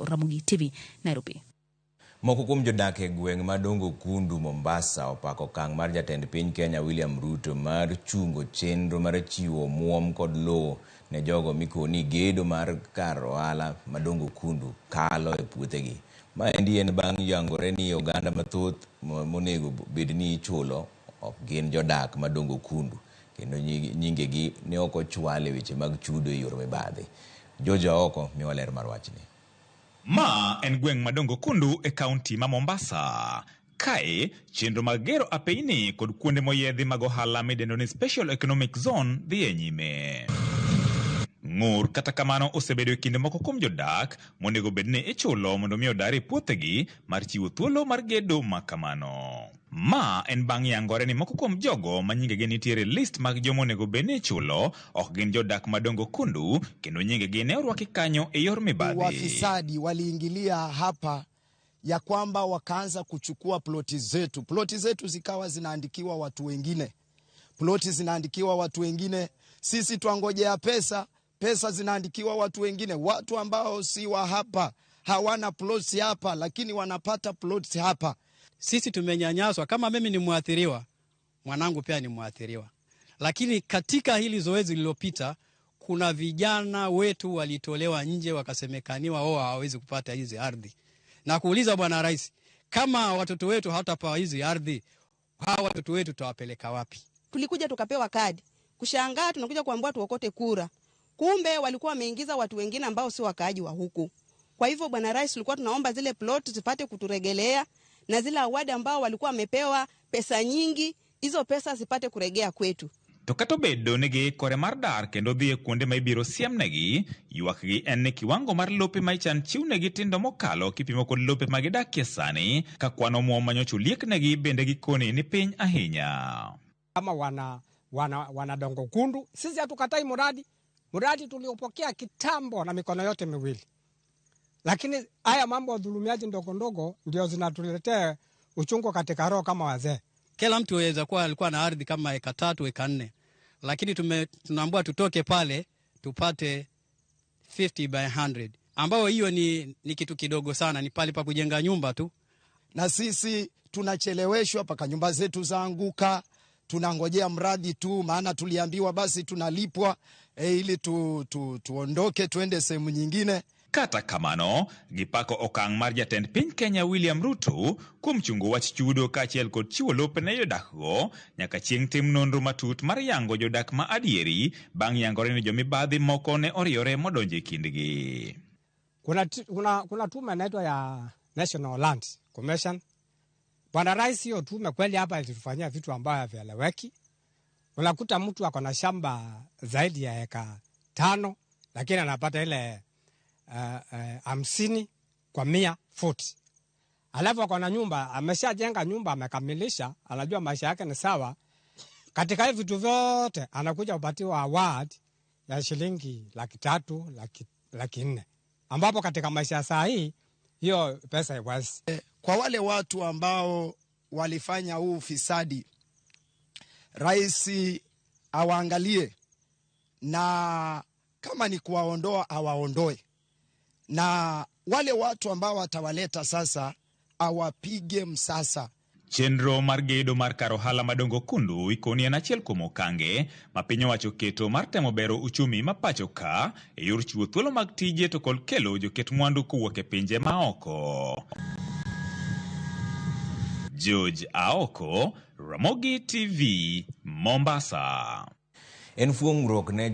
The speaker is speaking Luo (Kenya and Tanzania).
Opiyo, Ramogi TV, Nairobi. Moko kuom jodak e gweng' ma Dongo Kundu, Mombasa opako okang' mar jatend piny Kenya William Ruto mar chungo chenro mar chiwo omuom kod lowo ne jogo mikoni gedo mar kar ohala ma Dongo Kundu kalo e puothegi. Maendi en bang' yangore ni oganda mathoth monego bed ni ichulo ok gin jodak ma Dongo Kundu kendo nyingegi ne ok ochwal e weche mag chudo e yor mibadhi. George Aoko miwa ler mar wachni. Ma en gweng' ma Dongo Kundu e kaunti ma Mombasa. Kae, chenro mag gero apeyni kod kuonde moyiedhi mag ohala midendo ni Special Economic Zone dhi e nyime. Ng'ur kata kamano osebedo e kind moko kuom jodak monego bed ni ichulo mondo mi odar e puothegi mar chiwo thuolo mar gedo ma kamano. Ma en bang' yangore ni moko kuom jogo ma nyingegi nitiere e list mag joma onego bed ni ichulo ok gin jodak madongo Kundu kendo nyingegi ne orwaki kanyo e yor mibadhi. Wafisadi waliingilia hapa ya kwamba wakaanza kuchukua ploti zetu. Ploti zetu zikawa zinaandikiwa watu wengine, ploti zinaandikiwa watu wengine. Sisi twangojea pesa, pesa zinaandikiwa watu wengine, watu ambao si wa hapa, hawana plots hapa, lakini wanapata plots hapa. Sisi tumenyanyaswa. Kama mimi ni mwathiriwa, mwanangu pia ni mwathiriwa. Lakini katika hili zoezi lililopita, kuna vijana wetu walitolewa nje wakasemekaniwa wao hawawezi kupata hizi ardhi. Na kuuliza Bwana Rais, kama watoto wetu hawatapewa hizi ardhi, hawa watoto wetu tutawapeleka wapi? Tulikuja tukapewa kadi, kushangaa tunakuja kuambiwa tuokote kura, kumbe walikuwa wameingiza watu wengine ambao si wakaaji wa huku. Kwa hivyo Bwana Rais, tulikuwa tunaomba zile plot zipate kuturegelea na zile award ambao walikuwa wamepewa pesa nyingi, hizo pesa zipate kuregea kwetu. To kata obedo ni giikore mar dar kendo dhi e kuonde ma ibiro siemnegi, ywakgi en ni kiwango mar lope ma ichan chiwnegi tindo mokalo kipimo kod lope ma gidakie sani, ka kwan omuom ma nyocha olieknegi bende gikoni ni piny ahinya. Kama wana Dongo Kundu, sisi hatukatai mradi. Mradi tuliopokea kitambo na mikono yote miwili. Lakini haya mambo ya dhulumiaji ndogo ndogo ndio zinatuletea uchungu katika roho kama wazee. Kila mtu aweza kuwa alikuwa na ardhi kama eka 3, eka 4. Lakini tunaambiwa tutoke pale tupate 50 by 100, ambayo hiyo ni kitu kidogo sana, ni pale pa kujenga nyumba tu. Na sisi tunacheleweshwa mpaka nyumba zetu zaanguka. Tunangojea mradi tu, maana tuliambiwa basi tunalipwa ili tuondoke tuende sehemu nyingine. Kata kamano, gipako okang' mar jatend piny Kenya William Ruto kuom chungo wach chudo kaachiel kod chiwo lope ne jodakgo nyaka chieng' tim nonro matut mar yango jodak ma adieri bang' yangore ni jomibadhi moko ne oriwore modonjo e kindgi. Kuna tume inaitwa ya National Land Commission. Bwana Rais, hiyo tume kweli hapa ilitufanyia vitu ambavyo havieleweki. Unakuta mtu ako na shamba zaidi ya eka 5 lakini anapata ile 50 kwa 100 futi. Alafu ako na nyumba, ameshajenga nyumba, amekamilisha, anajua maisha yake ni sawa. Katika hivi vitu vyote anakuja kupatiwa award ya shilingi laki tatu, laki nne, ambapo katika maisha saa hii hiyo pesa haiwezi. Kwa wale watu ambao walifanya huu ufisadi, rais awaangalie, na kama ni kuwaondoa awaondoe, na wale watu ambao watawaleta sasa awapige msasa. Chenro mar gedo mar kar ohala madongo Kundu ikoni en achiel kuom okange ma piny owacho keto mar temo bero uchumi ma pacho ka e yor chiwo thuolo mag tije to kod kelo joket mwandu kowuok e pinje maoko. George Aoko, Ramogi TV, Mombasa. En fuong'ruok ne